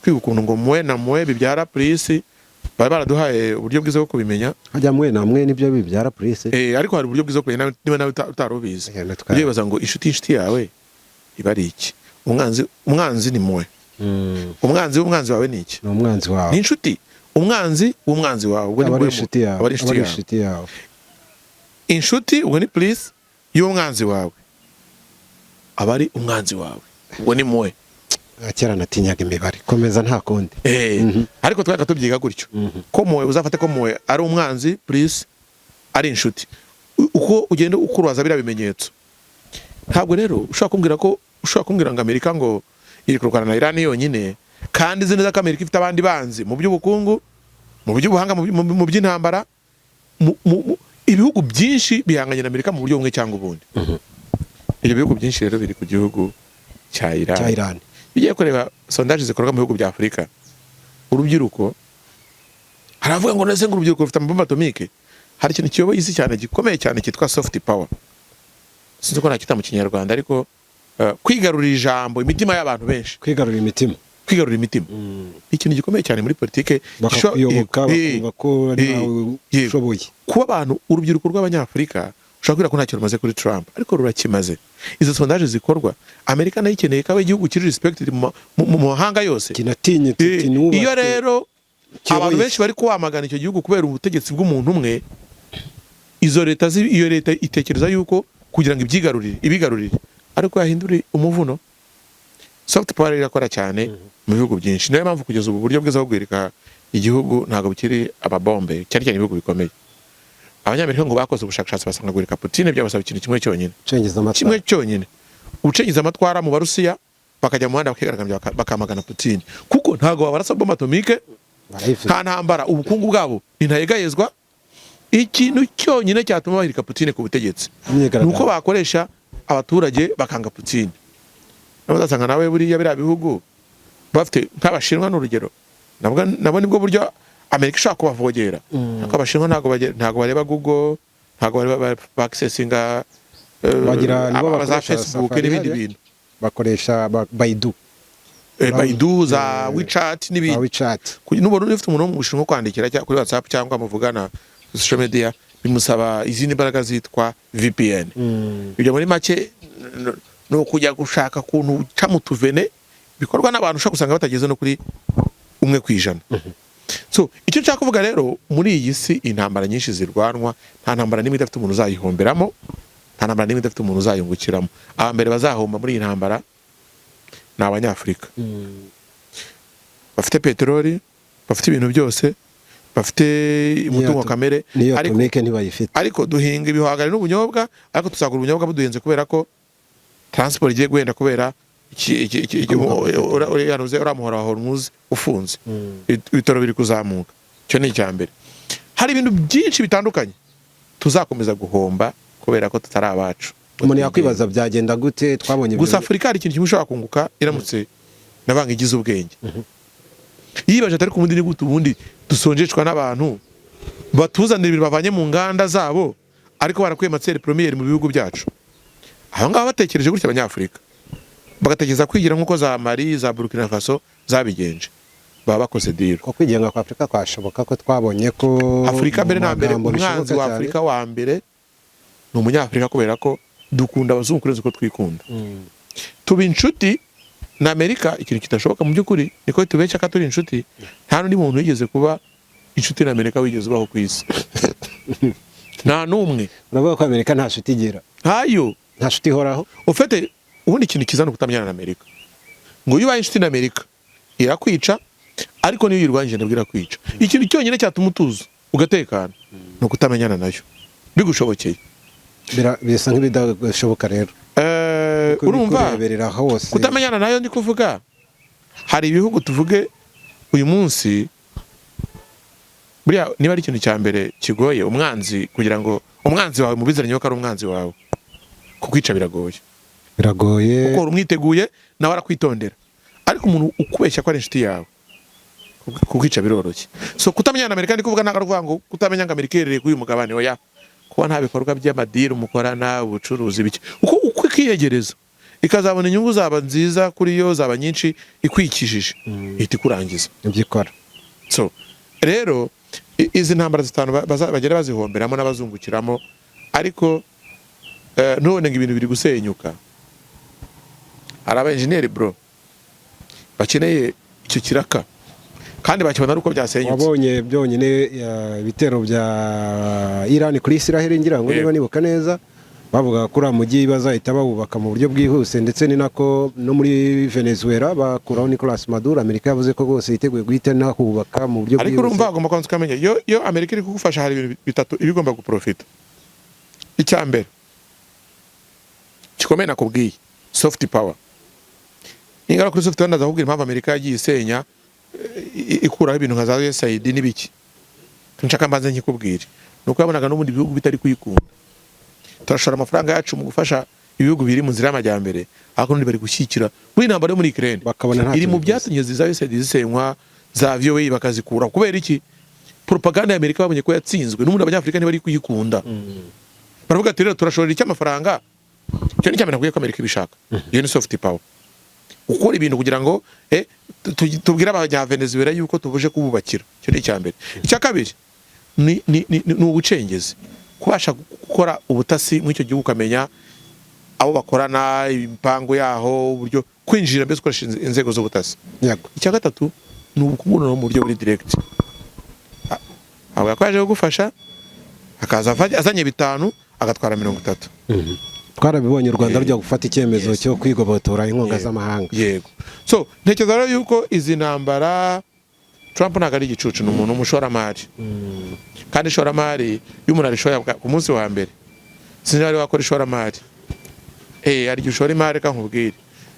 Kwiga ukuntu ngo moins na moins bibyara plus, bari baraduhaye uburyo bwiza bwo kubimenya. Hajya mwe na mwe nibyo bibyara plus. Ariko hari uburyo bwiza bwo kumenya niba nawe utari ubizi. Eh, natwe- Ujye wibaza ngo inshuti y'inshuti yawe iba ari iki? Umwanzi ni moins. Umwanzi w'umwanzi wawe ni iki? Ni umwanzi wawe. Ni inshuti. Umwanzi w'umwanzi wawe ubwo ni Aba ari moins inshuti yawe. Aba ari Aba ari inshuti yawe. inshuti yawe. Inshuti ubwo ni plus y'umwanzi wawe, aba ari umwanzi wawe, ubwo ni moins. Ah, kera natinyaga imibare, komeza nta kundi. Ariko twaga tubyiga gutyo ko moins, uzafate ko moins ari umwanzi, plus ari inshuti. Uko ugenda ukurubaza biriya bimenyetso. Ntabwo rero ushobora kumbwira ko ushobora kumbwira ngo Amerika ngo iri kurwana na Iran yonyine, kandi izi neza ko Amerika ifite abandi banzi mu by'ubukungu, mu by'ubuhanga, mu by'intambara, ibihugu byinshi bihanganye na Amerika mu buryo bumwe cyangwa ubundi. Ibyo bihugu byinshi rero biri ku gihugu cya Iran. Cya Iran. Iyo ugiye kureba sondage zikorwa mu bihugu bya Afurika, urubyiruko haravuga ngo nese ngo urubyiruko rufite amabombe atomike. Hari ikintu kiyoboye isi cyane, gikomeye cyane, cyitwa soft power. Sinzi ko nakita mu Kinyarwanda, ariko kwigarurira ijambo, imitima y'abantu benshi. Kwigarurira imitima. Kwigarurira imitima ni ikintu gikomeye cyane muri politike. Bakakuyoboka, bakumva ko ari nawe ushoboye. Kuba abantu, urubyiruko rw'Abanyafurika ushobora kubwira ko ntacyo rumaze kuri Trump, ariko rurakimaze. Izo sondage zikorwa, Amerika nayo ikeneye ko igihugu kiri respected mu mahanga yose. Kinatinyitse, kinubashywe. Iyo rero Kiyoboye abantu isi. benshi bari kwamagana icyo gihugu kubera ubutegetsi bw'umuntu umwe, izo leta iyo leta itekereza yuko kugira ngo ibyigarurire, ibigarurire, ariko yahindura umuvuno. Soft power irakora cyane mu bihugu byinshi. Niyo mpamvu kugeza ubu buryo bwiza bwo guhirika igihugu ntabwo bukiri amabombe, cyane cyane ibihugu bikomeye. Abanyamerika ngo bakoze ubushakashatsi, basanga guhirika Putin byabasaba ikintu kimwe cyonyine. Cengeza amatwara. Kimwe cyonyine, ubucengeza amatwara mu Barusiya, bakajya mu muhanda bakigaragambya, bakamagana Putin, kuko ntabwo babarasa bombe atomike. Barayifite. Nta ntambara, ubukungu bwabo ntintayegayezwa. Ikintu cyonyine cyatuma bahirika Putin ku butegetsi ni Imyigaragambyo. uko bakoresha abaturage bakanga Putin. Nabo uzasanga nawe buriya biriya bihugu bafite nk'Abashinwa, ni urugero, nabwo nabo nibwo buryo Amerika ishobora kubavogera. Ariko Abashinwa ntabwo bareba Google, ntabwo bareba bakisesinga Bagira nibo za bakoresha Facebook Safari n'ibindi hariya. bintu. Bakoresha Baidu. Baidu, za WeChat za n'ibindi. WeChat. Nubona ufite umuntu wo mu Bushinwa kwandikira cyangwa kuri WhatsApp cyangwa muvugana social media, bimusaba izindi mbaraga zitwa VPN. Ibyo muri make ni ukujya gushaka ukuntu uca mu tuvene bikorwa n'abantu ushobora gusanga batageze no kuri 1%. So icyo nshaka kuvuga rero, muri iyi si intambara nyinshi zirwanwa, nta ntambara n'imwe idafite umuntu uzayihomberamo, nta ntambara n'imwe idafite umuntu uzayungukiramo. Aba mbere bazahomba muri iyi ntambara ni Abanyafurika bafite peteroli, bafite ibintu byose, bafite umutungo kamere. Niyo ariko, atomike ntibayifite. Ariko duhinga ibihwagari n'ubunyobwa, ariko tuzagura ubunyobwa buduhenze kubera ko transport igiye guhenda kubera uriya muhora wa Hormuz ufunze. Ibitoro biri kuzamuka. Icyo ni icya mbere. Hari ibintu byinshi bitandukanye tuzakomeza guhomba kubera ko tutari abacu. Umuntu yakwibaza byagenda gute? Twabonye Gusa Afurika hari ikintu kimwe ushobora kunguka iramutse na banki igize ubwenge, yibaje atari ku bundi ni gute ubundi dusonjeshwa n'abantu batuzanira ibintu bavanye mu nganda zabo, ariko barakuye matière première mu bihugu byacu. Aho ngaho batekereje gutya, Abanyafurika bagatekereza kwigira nk'uko za Mali, za Burkina Faso zabigenje, baba bakoze deal. Ko kwigenga kwa Afurika kwashoboka, ko twabonye ko Afurika mbere mu na mbere, magambo umwanzi bishoboka wa cyane. Afurika wa mbere ni Umunyafurika, kubera ko dukunda abazungu kurenza uko twikunda. Tuba inshuti na Amerika, ikintu kidashoboka mu by'ukuri, niko tubeshya ko turi inshuti. Nta n'undi muntu wigeze kuba inshuti na Amerika wigeze ubaho ku isi, nta n'umwe. Uravuga ko Amerika nta nshuti igira? Ntayo. Nta nshuti ihoraho. Ufite ubundi ikintu kiza ni ukutamenyana na Amerika. Ngo iyo ubaye inshuti na Amerika irakwica, ariko niyo uyirwanyije nabwo irakwica. Ikintu cyonyine cyatuma utuza ugatekana ni ukutamenyana nayo bigushobokeye. Bisa nk'ibidashoboka rero. Kuko Urumva, ibikureberera hose. Kutamenyana nayo ndi kuvuga, hari ibihugu, tuvuge uyu munsi, buriya niba ari ikintu cya mbere kigoye umwanzi, kugira ngo umwanzi wawe mubiziranye ko ari umwanzi wawe, kukwica biragoye. Biragoye. Kuko umwiteguye, nawe arakwitondera. Ariko umuntu ukubeshya ko ari inshuti yawe, kukwica biroroshye. So kutamenya na Amerika ndi kuvuga, ntabwo ari ukuvuga ngo kutamenya ngo Amerika iherereye kuri uyu mugabane, oya. Kuba nta bikorwa by'amadiri mukorana, ubucuruzi, bike, uko ukiyegereza. Ikazabona inyungu zaba nziza kuri yo, zaba nyinshi, ikwikijije ihita ikurangiza. Ibyo ikora. So rero izi ntambara zitanu bagenda bazihomberamo n'abazungukiramo, ariko ntubone ngo ibintu biri gusenyuka. Hari aba engineer, bro, bakeneye icyo kiraka kandi bakibona ari uko byasenyutse. Wabonye byonyine ibitero bya Iran kuri Israel, ngira ngo niba nibuka neza, bavuga ko uriya mujyi bazahita bawubaka mu buryo bwihuse, ndetse ni nako no muri Venezuela bakuraho Nicolas Maduro. Amerika yavuze ko rwose yiteguye guhita inahubaka mu buryo Ariko urumva bwihuse. Agomba kubanza ukamenya, iyo Amerika iri kugufasha hari ibintu bitatu iba igomba guprofita. Icya mbere gikomeye nakubwiye, soft power. Ningaruka kuri soft power, ndaza kukubwira impamvu Amerika yagiye isenya, ikuraho ibintu nka za USAID n'ibiki. Nshaka mbanze nkikubwire, ni uko yabonaga n'ubundi ibihugu bitari kuyikunda. Turashora amafaranga yacu mu gufasha ibihugu biri mu nzira y'amajyambere, ariko n'ubundi bari gushyigikira muri intambara yo muri Ukraine. Bakabona nta Iri mu kintu. byatumye za USAID zisenywa, za VOA bakazikura. Kubera iki? Propaganda ya Amerika babonye ko yatsinzwe, n'ubundi Abanyafurika ntibari kuyikunda. Baravuga ati: "Rero turashorera icyo amafaranga?" Icyo ni icya mbere nakubwiye ko Amerika ibishaka. Iyo ni soft power, gukora ibintu kugira ngo tubwire abanya Venezuela yuko tubuje kububakira. Icyo ni icya mbere. Icya kabiri ni ubucengezi, kubasha gukora ubutasi muri icyo gihugu, ukamenya abo bakorana, imipango yaho, uburyo kwinjira, mbese ukoresha inzego z'ubutasi. Icya gatatu ni ubukungu noneho mu buryo buri direct. Avuga ko yaje kugufasha, akaza azanye bitanu, agatwara 30. Twarabibonye u Rwanda rujya gufata icyemezo cyo kwigobotora inkunga z'amahanga. Yego. So ntekereza rero yuko izi ntambara, Trump ntabwo ari igicucu, ni umuntu w'umushoramari, kandi ishoramari iyo umuntu arishoye ku munsi wa mbere, sinzi niba wakora ishoramari. Hari igihe ushora imari, reka nkubwire,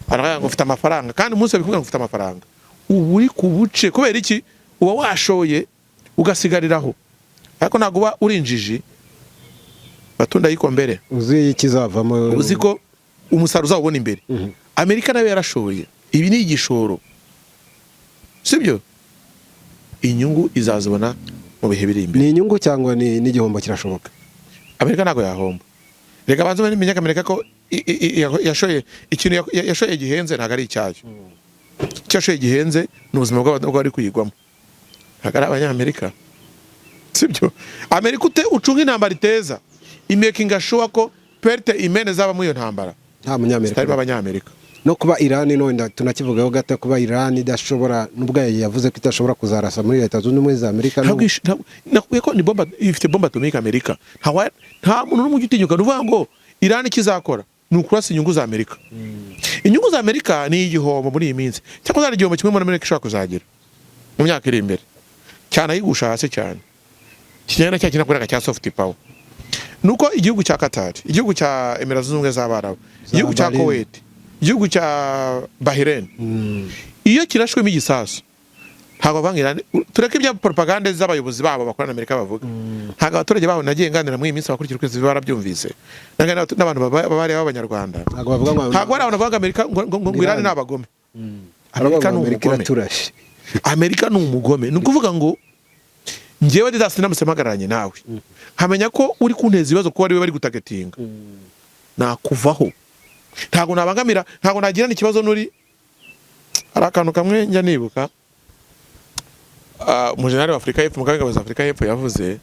aravuga ngo ufite amafaranga, kandi umunsi babikubwira ngo ufite amafaranga uba uri ku buce. Kubera iki? Uba washoye ugasigariraho, ariko ntabwo uba uri injiji batunda yiko mbere. Uzi ikizavamo. Uzi ko umusaruro uzawubona imbere. Amerika nayo yarashoye, ibi ni igishoro, sibyo? Inyungu izazibona mu bihe biri imbere. Ni inyungu cyangwa ni n'igihombo kirashoboka? Amerika ntabwo yahomba. Reka banze umenye Amerika ko yashoye ikintu, yashoye gihenze, ntabwo ari icyayo. Icyo yashoye gihenze ni ubuzima bw'abari kuyigwamo, ntabwo ari Abanyamerika, sibyo? Amerika ute ucunga intambara iteza, imakinga sure ko pertes humaines zaba muri iyo ntambara Nta Munyamerika. zitarimo Abanyamerika. No kuba Iran, wenda tunakivugaho gato, kuba Iran idashobora, n'ubwo yavuze ko idashobora kuzarasa muri Leta Zunze Ubumwe za Amerika. Ntabwo nakubwiye ko ni bomba, ifite bombe atomique Amerika. Nta muntu n'umwe ujya utinyuka. Ni ukuvuga ngo Iran ikizakora ni ukurasa inyungu za Amerika. Inyungu za Amerika ni igihombo muri iyi minsi, cyangwa hari igihombo kimwe muri Amerika ishobora kuzagira mu myaka iri imbere cyane, ayigusha hasi cyane, kijyanye na cya kintu nakubwiraga cya soft power. Nuko igihugu cya Qatar, igihugu cya Emirats Zunze Ubumwe z'Abarabu, igihugu cya Bahrain. Kuwait, igihugu cya Bahrain, iyo kirashwemo igisasu, ntabwo bavanga Iran. Tureke ibya propagande z'abayobozi babo bakorana na Amerika bavuga, ntabwo abaturage babo nagiye nganira muri iyi minsi bakurikira ukwezi barabyumvise. Naganira n'abantu baba b'Abanyarwanda. Ntabwo bavuga ngo Ntabwo ari abantu bavuga Amerika ngo Iran Iran. ni abagome. Baravuga Amerika ngo ni Amerika umugome. iraturashe. Amerika ni umugome. Ni ukuvuga ngo njyewe didasi ndamutse mpagararanye nawe, nkamenya ko uri kunteza ibibazo kuko ari we bari gutargetinga, nakuvaho. Ntabwo nabangamira, ntabwo nagirana ikibazo n'uri. Hari akantu kamwe njya nibuka, umujenerali wa Afurika y'Epfo, umugaba w'ingabo za Afurika y'Epfo, yavuze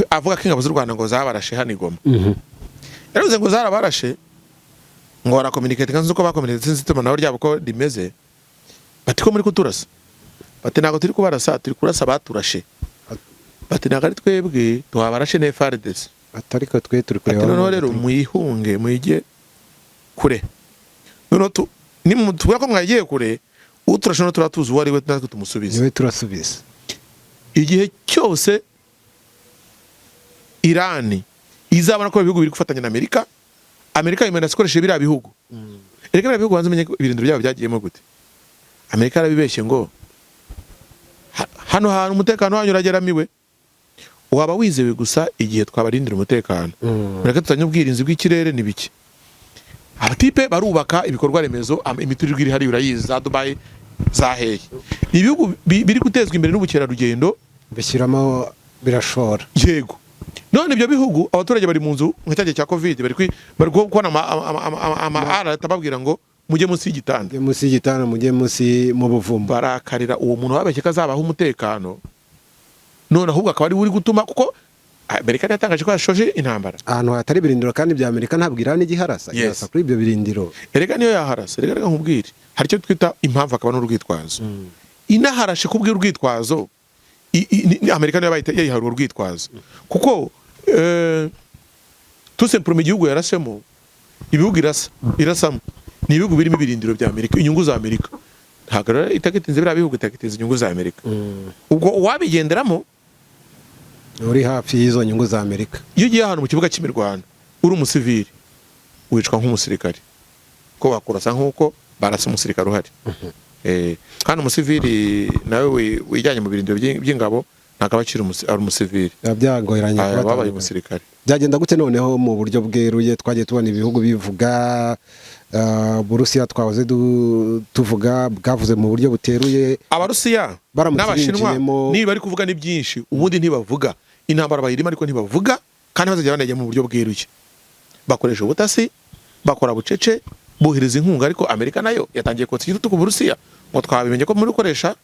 avuga ko ingabo z'u Rwanda ngo zabarashe hano i Goma. Yaravuze ngo zarabarashe, ngo barakominikate, nzi uko bakominikate, sinzi itumanaho ryabo ko rimeze. Bati: "Ko muri kuturasa?" Bati: "Ntabwo turi kubarasa, turi kurasa abaturashe." Bati: "Ntabwo ari twebwe tuhabarashe, ni FARDC." Ati: "Ariko twe turi Ati: kureba." "Noneho rero muyihunge, muyige kure. Noneho nimutubwira ko mwagiye kure, uturashe noneho turatuzi uwo ari we, natwe tumusubize." Niwe turasubiza. Igihe cyose Irani izabona ko ibihugu biri gufatanya na Amerika, Amerika yemera ikoresheje biriya bihugu. Erega biriya bihugu, banza umenye ko ibirindiro byabo byagiyemo gute. Amerika yarabibeshye ngo hano hantu umutekano wanyu urageramiwe, waba wizewe gusa igihe twabarindira umutekano. Mureke tutanye ubwirinzi bw'ikirere ni bike. Abatipe barubaka ibikorwa remezo, imiturirwa iri hariya urayizi, za Dubai, za hehe. Ni ibihugu biri gutezwa imbere n'ubukerarugendo. Bishyiramo, birashora. Yego. None ibyo bihugu abaturage bari mu nzu nka cya gihe cya Covid, bari kubona ama alert ababwira ngo mujye munsi y'igitanda. Mujye munsi y'igitanda, mujye munsi mu buvumo. Barakarira uwo muntu wabeshye ko azabaha umutekano, none ahubwo akaba ari we uri gutuma, kuko Amerika yatangaje ko yashoje intambara. Ahantu hatari ibirindiro kandi bya Amerika, ntabwo Irani ijya iharasa. Yes. Irasa kuri ibyo birindiro. Erega niyo yaharasa, reka reka nkubwire, hari icyo twita impamvu akaba n'urwitwazo. Inaharashe kubw'urwitwazo, Amerika niyo yayihaye urwo rwitwazo, kuko tout simplement igihugu yarasemo, ibihugu irasamo ni ibihugu birimo ibirindiro bya Amerika, inyungu za Amerika. Ntabwo rero itagitinze biriya bihugu, itagitinze inyungu za Amerika. Ubwo uwabigenderamo uri hafi y'izo nyungu za Amerika. Iyo ugiye ahantu mu kibuga cy'imirwano uri umusivili, wicwa nk'umusirikare, ko bakurasa nk'uko barasa umusirikare uhari. Kandi umusivili nawe wijyanye mu birindiro by'ingabo ntabwo aba akiri ari umusivili. Biba byagoranye Aya, kubatandukanya. babaye umusirikare. Byagenda gute noneho mu buryo bweruye? Twagiye tubona ibihugu bivuga, Burusiya twahoze tuvuga bwavuze mu buryo buteruye. Abarusiya Baramutse n'Abashinwa binjiyemo- niba bari kuvuga ni byinshi, ubundi ntibavuga. Intambara bayirimo ariko ntibavuga, kandi bazajya banajya mu buryo bweruye. Bakoresha ubutasi, bakora bucece, bohereza inkunga. Ariko Amerika nayo yatangiye kotsa igitutu ku Burusiya ngo twabimenye ko muri gukoresha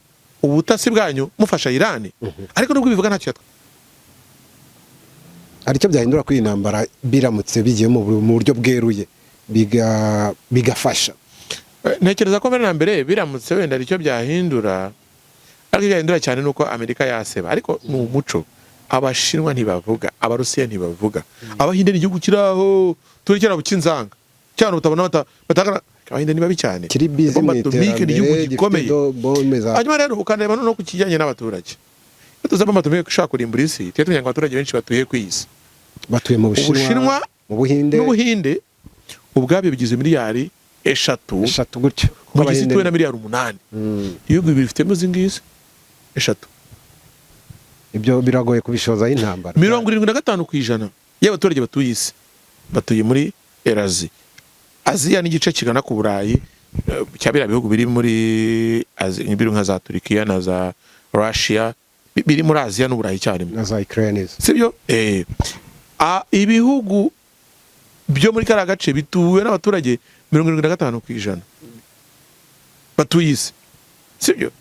ubutasi bwanyu mufasha Irani. Ariko nubwo bivuga ntacyo Hari icyo byahindura kuri iyi ntambara biramutse bigiye mu buryo bweruye, bigafasha? Ntekereza ko mbere na mbere biramutse wenda hari icyo byahindura, ariko byahindura cyane nuko Amerika yaseba. Ariko ni umuco: Abashinwa ntibavuga, Abarusiya ntibavuga, Abahinde ni igihugu kiri aho turi kera cy'inzanga cyane, utabona batagana. Abahinde ni babi cyane. Kiri busy mu Bombe atomique ni igihugu iterambere, gifite gikomeye. Bombe za Hanyuma rero ukanareba noneho ku kijyanye n'abaturage, iyo tuzi bombe atomique ishobora kurimbura isi, tujye tumenya ngo abaturage benshi batuye ku isi batuye mu Bushinwa, Ubushinwa mu Buhinde. n'Ubuhinde ubwabyo bigize miliyari 3. 3 gutyo. Mu gihe isi Abahinde ituwe na miliyari 8. Ibihugu bibiri bifitemo izi ngizi eshatu. Ibyo biragoye kubishozaho intambara. 75% y'abaturage batuye isi batuye muri Eurasie, Aziya n'igice kigana ku Burayi, cya biriya bihugu biri muri Aziya, biri nka za Turikiya na za Russia, biri muri Aziya n'Uburayi icyarimwe. Na za Ukraine. Sibyo? Ibihugu byo muri kariya gace bituwe n'abaturage 75% batuye isi, sibyo?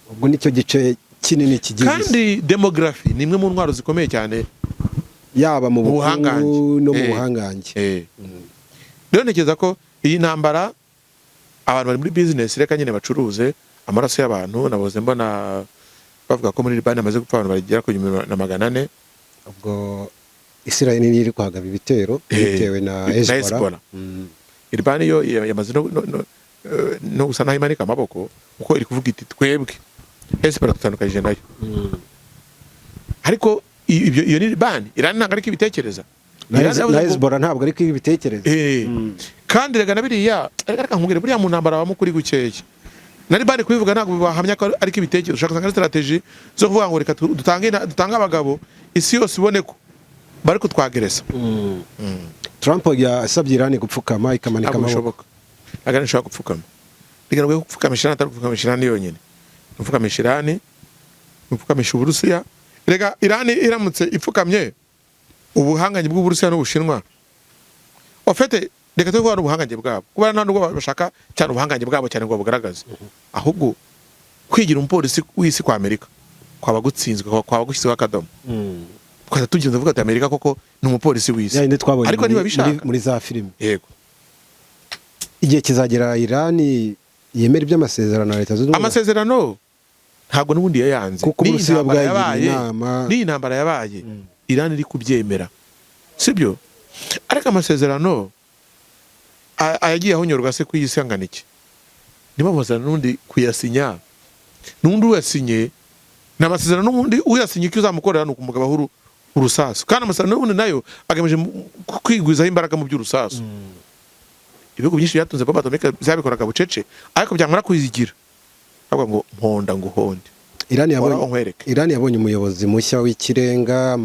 Ubwo nicyo gice kinini kigize isi. Kandi démographie ni imwe mu ntwaro zikomeye cyane yaba mu mu buhangange. bukungu no mu buhangange. Rero ntekereza ko iyi ntambara abantu bari muri business, reka nyine bacuruze amaraso y'abantu. Naboze mbona bavuga ko muri Libani hamaze gupfa abantu bagera ku 1400. Ubwo Israel niyo iri kuhagaba ibitero bitewe na na Hezbollah. Hezbollah. Libani yo yamaze no gusa naho imanika amaboko, kuko iri kuvuga iti twebwe Hezbollah dutandukanyije nayo. Ariko ibyo iyo ni Libani. Iran ntabwo ariko ibitekereza. Na Iran yavuze na ngo- Hezbollah ntabwo ariko ibitekereza. Kandi rega na biriya, reka nkubwire, buriya mu ntambara habamo ukuri gukeya. Na Libani kubivuga ntabwo bahamya ko ariko ibitekerezo. Ushaka usanga ari strategy zo kuvuga ngo reka dutange abagabo, isi yose ibone ko bari kutwagereza. Trump yasabye Iran gupfukama ikamanika Ntabwo amaboko. bishoboka, ntabwo ari nshobora gupfukama. Reka nubwo gupfukamisha Irani atari gupfukamisha Irani yonyine, gupfukamisha Irani, gupfukamisha Uburusiya. Reka Irani iramutse ipfukamye, ubuhangange bw'Uburusiya n'Ubushinwa ofete, reka twe kuba ubuhangange bwabo, kuba nta nubwo bashaka cyane ubuhangange bwabo cyane ngo babugaragaze, ahubwo kwigira umupolisi w'isi kwa Amerika kwaba gutsinzwe, kwaba gushyizweho akadomo, twahita tugenda tuvuga ati Amerika koko ni umupolisi w'isi. Ya yindi twabonye Ariko ntibabishaka. muri za filime. Yego. Igihe kizagera Iran yemera iby'amasezerano ya Leta Zunze Ubumwe? Amasezerano ntabwo n'ubundi yayanze. Kuko N'iyi Uburusiya ntambara bwayigiriye yabaye, inama. n'iyi ntambara yabaye Iran iri kubyemera, sibyo? Ariko amasezerano ayagiye ahonyorwa se ku isi angana iki? Niba amasezerano n'ubundi kuyasinya, n'undi uyasinye ni amasezerano, n'ubundi uyasinye icyo uzamukorera ni ukumugabaho urusasu. Kandi amasezerano n'ubundi nayo agamije kwigwizaho imbaraga mu by'urusasu. Ibihugu byinshi byatunze bombe atomique byabikoraga bucece, ariko byamara kuzigira bavuga ngo mponda ngo uhonde. Iran yabonye Uhoraho nkwereke. Iran yabonye umuyobozi mushya w'ikirenga,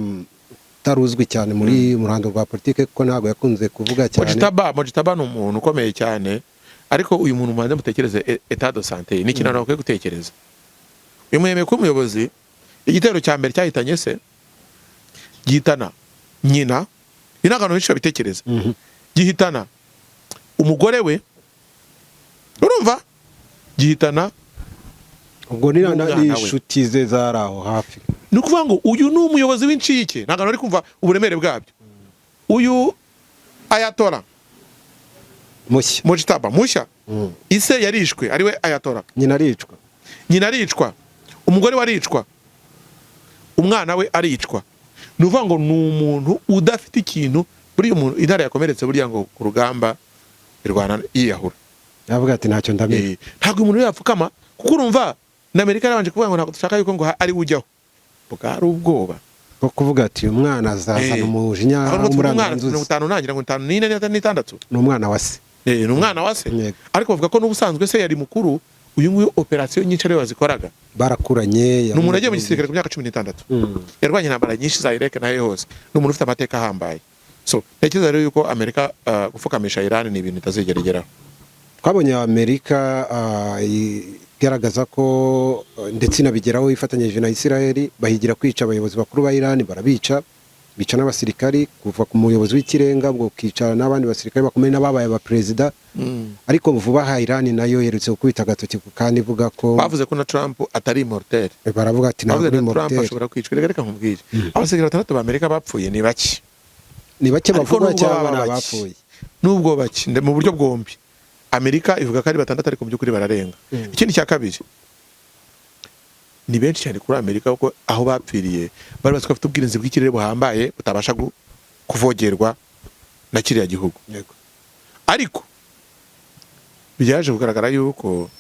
utari uzwi cyane muri mu ruhando rwa politike, kuko ntabwo yakunze kuvuga cyane. Mojtaba ni umuntu ukomeye cyane, ariko uyu muntu mubanze mutekereze état de santé, ni ikintu abantu bakwiye gutekereza. Uyu muyemeye kuba umuyobozi, igitero cya mbere cyahitanye se, Gihitana nyina. Ni n'abantu benshi babitekereza. Gihitana umugore we, urumva, gihitana Ubwo ni n'umwana we. n'inshuti ze zari aho hafi. Ni ukuvuga ngo uyu ni umuyobozi w'incike, ntabwo ari kumva uburemere bwabyo. Uyu Ayatollah Mushya. Mojtaba mushya, ise yarishwe, ariwe Ayatollah. Nyina aricwa. Nyina aricwa, umugore we aricwa, umwana we aricwa. Ni ukuvuga ngo ni umuntu udafite ikintu. Buriya umuntu intare yakomeretse, buriya ngo ku rugamba irwana yiyahura. Yavuga ati: "Ntacyo ndamenya." Ntabwo umuntu yapfukama, kuko urumva na Amerika yarabanje kuvuga ngo ntabwo dushaka yuko ngo ari we ujyaho, bwari ubwoba Bwo kuvuga ati: "Uyu mwana azazana umujinya Aho nubwo tuvuga umwana w'umuranduranzuzi." 54, 54 n'itandatu. Ni umwana wa se. Ni umwana wa se. Yego. Ariko bavuga ko n'ubusanzwe se yari mukuru, uyu nguyu operasiyo nyinshi ariwe wazikoraga. Barakuranye. Ni umuntu yagiye mu gisirikare ku myaka 16. Yarwanye intambara nyinshi za Iraq nayo hose. Ni umuntu ufite amateka ahambaye. So ntekereza rero yuko Amerika gupfukamisha Iran ni ibintu itazigera igeraho. Twabonye Amerika igaragaza ko ndetse inabigeraho ifatanyije na Israel, bahigira kwica abayobozi bakuru ba Iran, barabica, bica n'abasirikari kuva ku muyobozi w'ikirenga, ubwo ukica n'abandi basirikari bakomeye n'ababaye abaperezida. Ariko vuba aha Iran nayo yerutse gukubita agatoki ku kandi ivuga ko Bavuze ko na Trump atari immortel. Baravuga ati ntabwo Bavuze uri na Trump mortel. ashobora kwicwa. Reka nkubwire, abasirikare batandatu ba Amerika bapfuye ni bake. Ni bake Ariko bavugwa nubwo cyangwa baba ni bake, abapfuye? Nubwo bake, mu buryo bwombi Amerika ivuga ko ari batandatu, ariko mu by'ukuri bararenga. Ikindi cya kabiri, ni benshi cyane kuri Amerika, kuko aho bapfiriye bari bazi ko bafite ubwirinzi bw'ikirere buhambaye butabasha kuvogerwa na kiriya gihugu. Ariko byaje kugaragara yuko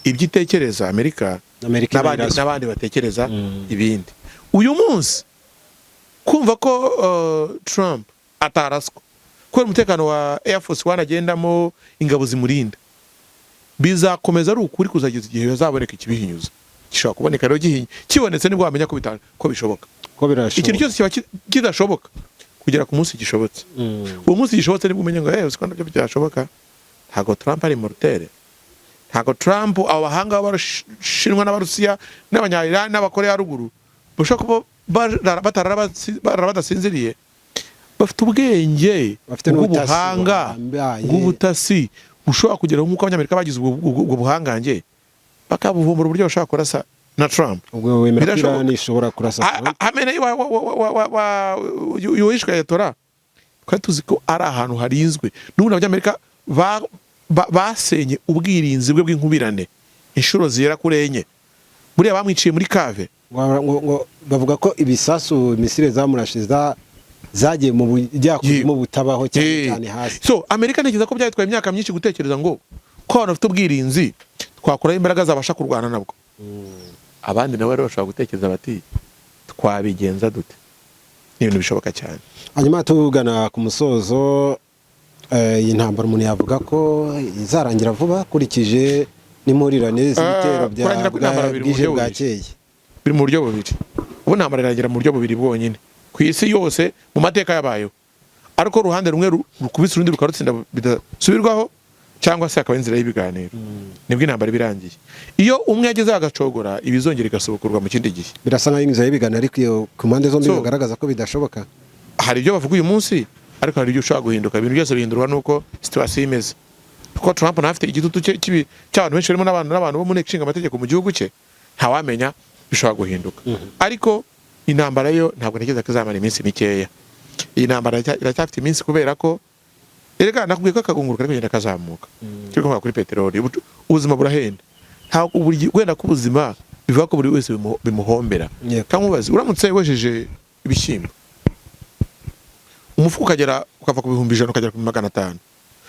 ibyo itekereza Amerika Amerika n'abandi iraswa. n'abandi batekereza ibindi. Uyu munsi kumva ko Trump ataraswa kubera umutekano wa Air Force One agendamo, ingabo zimurinda, bizakomeza ari ukuri kuzageza igihe hazaboneka ikibihinyuza. Gishobora kuboneka rero, kibonetse nibwo wamenya ko ko bishoboka. Ko birashoboka. Ikintu cyose kiba kidashoboka kugera ku munsi gishobotse. Uwo munsi gishobotse nibwo umenya ngo uziko nabyo byashoboka. Ntabwo Trump ari mortel, ntabwo Trump, abo bahanga b'Abashinwa n'Abarusiya n'Abanya-Iran n'Abakoreya ya Ruguru bashobora kuba barara badasinziriye, bafite ubwenge Bafite n'ubutasi bw'ubuhanga buhambaye. bw'ubutasi bushobora kugeraho nk'uko Abanyamerika bagize ubwo buhangange, bakabuvumbura uburyo bashobora kurasa na Trump. Ubwo wemera ko Birashoboka. Iran ishobora kurasa Trump? Hamenei wishwe Ayatollah, twari tuzi ko ari ahantu harinzwe. N'ubundi Abanyamerika basenye ubwirinzi bwe bw'inkubirane inshuro zigera kuri enye. Buriya bamwiciye muri cave. Ngo bavuga ko ibisasu, missile zamurashe zagiye mu bujyakuzimu butabaho cyane cyane hasi. So Amerika ntekereza ko byatwaye imyaka myinshi gutekereza ngo ko abantu bafite ubwirinzi twakuraho imbaraga zabasha kurwana nabwo. Abandi nabo rero bashobora gutekereza bati: "Twabigenza dute?" Ni ibintu bishoboka cyane. Hanyuma tugana ku musozo, iyi ntambara umuntu yavuga ko izarangira vuba akurikije n'impurirane z'ibitero bya Kurangira kw'intambara biri mu bwije buryo bubiri. bwakeye? Biri mu buryo bubiri. Ubu intambara irangira mu buryo bubiri bwonyine ku isi yose mu mateka yabayeho, ariko uruhande rumwe rukubise urundi rukarutsinda bidasubirwaho, cyangwa se hakaba inzira y'ibiganiro, nibwo intambara iba irangiye. Iyo umwe yagezeho agacogora, ibizongera igasubukurwa mu kindi gihe. Birasa nkaho inzira y'ibiganiro, ariko iyo ku mpande zombi So- bigaragaza ko bidashoboka. Hari ibyo bavuga uyu munsi, ariko hari ibyo ushobora guhinduka. Ibintu byose bihindurwa n'uko situation imeze, kuko Trump nawe afite igitutu cye cy'abantu benshi barimo n'abantu bo mu nteko ishinga amategeko mu gihugu cye. Ntawamenya, bishobora guhinduka. Ariko intambara yo ntabwo ntekereza ko izamara iminsi mikeya. Iyi ntambara iracyafite iminsi, kubera ko erega nakubwiye ko akagunguru kari kugenda kazamuka. Turi kuvuga kuri peteroli, ubuzima burahenda. Ntabwo buri wenda ko ubuzima bivuga ko buri wese bimuhombera. Cyangwa umubazi, uramutse wejeje ibishyimbo, umufuka ukagera ukava ku 100,000 ukagera ku 500,000,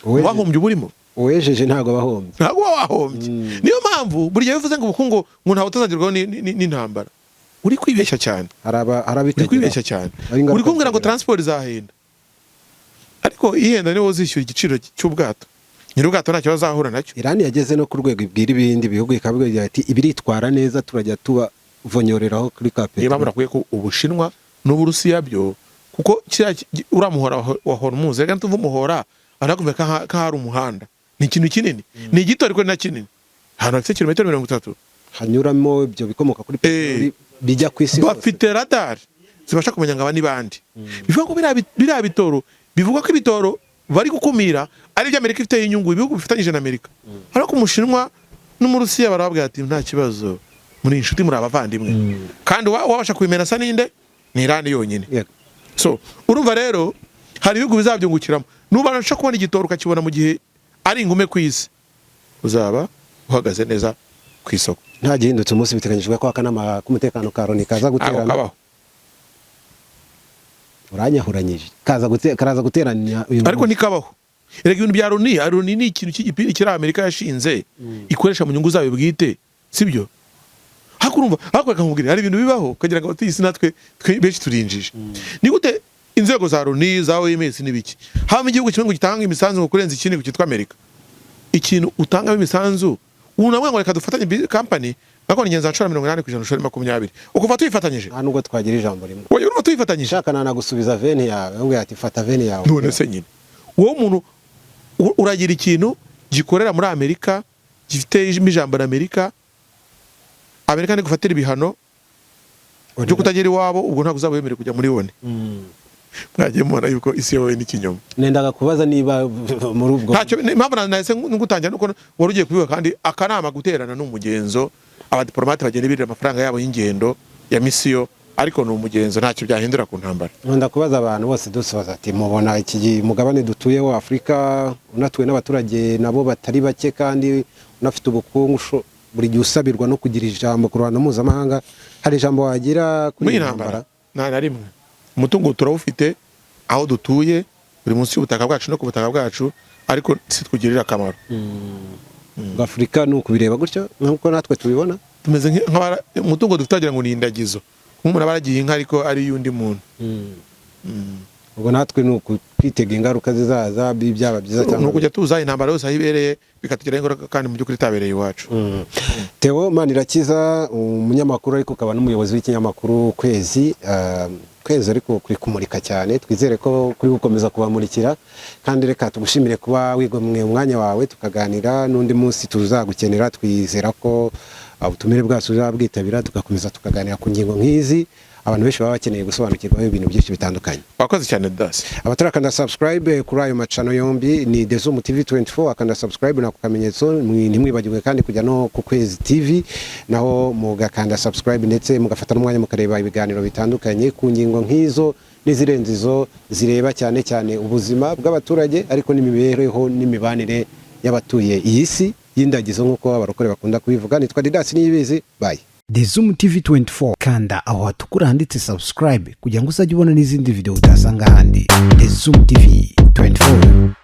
wahombye uba urimo. Uwejeje ntabwo aba ahombye. Ntabwo uba wahombye. Niyo mpamvu buri gihe bivuze ngo ubukungu, ngo ntawe utazagerwaho n'intambara, uri kwibeshya cyane. Hari Uri abitegera. kwibeshya cyane. Hari ingaruka Uri kumbwira ngo zitegera. transport izahenda, ariko ihenda niwo uzishyura igiciro cy'ubwato. Nyir'ubwato ntacyo bazahura nacyo. Irani yageze no ku rwego ibwira ibindi bihugu, ikabwira ati: "Ibiritwara neza, turajya tubavonyoreraho kuri ka Niyo mpamvu peteroli." nakwiye ko Ubushinwa n'Uburusiya byo, kuko kiriya uriya muhora wa Hormuz, reka tuve umuhora, anakumva ko hari umuhanda, ni ikintu kinini, ni gito ariko ni na kinini, ahantu hafite kilometero 30 Hanyuramo ibyo bikomoka kuri peteroli bijya ku isi hose. Bafite radar. zibasha kumenya ngo aba ni bande. Bivuga ko biriya bitoro, bivuga ko ibitoro bari gukumira ari ibyo Amerika ifiteho inyungu, ibihugu bifatanyije na Amerika. Ariko Umushinwa n'Umurusiya barababwira ati: "Nta kibazo, muri inshuti, muri abavandimwe." Kandi wabasha kubimena asa ninde? Ni Irani yonyine. So urumva rero hari ibihugu bizabyungukiramo. Nubasha kubona igitoro, ukakibona mu gihe ari ingume ku isi, uzaba uhagaze neza ku isoko. Nta gihindutse, umunsi biteganyijwe ko akanama k'umutekano ka Loni kaza Ntabwo guterana. kabaho. Uranyahuranyije, karaza guteranya uyu Ariko munsi. ntikabaho. Erega ibintu bya Loni, Loni ni ikintu cy'igipindi kiri Amerika yashinze, ikoresha mu nyungu zayo bwite, sibyo? Ariko urumva, ariko reka nkubwire, hari ibintu bibaho ukagira ngo abatuye isi natwe benshi turinjije. Ni gute inzego za Loni, za OMS n'ibiki, habamo igihugu kimwe ngo gitanga imisanzu ngo kurenza ikindi, ngo cyitwa Amerika? Ikintu utangamo imisanzu, unavuga ngo reka dufatanye company, ariko ni ngenzi nshora 80%, ushora 20, ukuva tuyifatanyije. Nta nubwo twagira ijambo rimwe. Oya, urumva tuyifatanyije. Shaka nanagusubiza veni yawe, ahubwo ati: "Fata veni yawe." None se nyine wowe umuntu uragira ikintu gikorera muri Amerika, gifite ijambo na Amerika, Amerika ntigufatira ibihano byo kutagera iwabo, ubwo ntabwo uzaba wemerewe kujya muri ONU. Mwagiye mubona yuko isi yowe n'ikinyoma. Nendaga kubaza niba muri ubwo Ntacyo. Impamvu nahise ngutangira nuko wari ugiye kubivuga. Kandi akanama guterana ni umugenzo, abadiplomate bagenda birira amafaranga yabo y'ingendo ya misiyo, ariko ni umugenzo, ntacyo byahindura ku ntambara. Nkunda kubaza abantu bose dusoza ati: "Mubona iki mugabane dutuyeho, Afurika, unatuwe n'abaturage nabo batari bake kandi unafite ubukungu, buri gihe usabirwa no kugira ijambo ku ruhando mpuzamahanga, hari ijambo wagira kuri Muri iyi iyi ntambara? Nta na rimwe. Umutungo turawufite aho dutuye, buri munsi y'ubutaka bwacu no ku butaka bwacu, ariko si twugirira akamaro. Ngo Afurika ni ukubireba gutyo nk'uko natwe tubibona? Tumeze umutungo dufite wagira ngo ni indagizo, nk'umuntu aba aragiye inka ariko ari iy'undi muntu. Ubwo natwe ni ukwitega ingaruka zizaza, byaba byiza Ni cyangwa ukujya tuza intambara yose aho ibereye bikatugiraho ingaruka, kandi mu by'ukuri itabereye iwacu. Theo Manirakiza, umunyamakuru ariko ukaba n'umuyobozi w'ikinyamakuru Kwezi, Kwezi ariko kuri kumurika cyane, twizere ko kuri gukomeza kubamurikira. Kandi reka tugushimire kuba wigomwe umwanya wawe tukaganira. N'undi munsi tuzagukenera, twizera ko ubutumire bwacu uzabwitabira, tugakomeza tukaganira ku ngingo nk'izi abantu benshi baba bakeneye gusobanukirwaho ibintu byinshi bitandukanye. Wakoze cyane, Dasi. Abatarakanda subscribe kuri ayo macano yombi ni The Zoom TV 24, akanda subscribe nako kamenyetso. Ntimwibagirwe kandi kujya no ku Kwezi TV, naho mugakanda subscribe, ndetse mugafata n'umwanya mukareba ibiganiro bitandukanye ku ngingo nk'izo n'izirenze izo, zireba cyane cyane ubuzima bw'abaturage, ariko n'imibereho n'imibanire y'abatuye iyi si y'indagizo nk'uko abarokore bakunda kubivuga. Nitwa Didasi Niyibizi, bye. The Zoom TV 24, kanda aho hatukura handitse subscribe kugira ngo uzajye ubona n'izindi video utasanga ahandi. The Zoom TV 24.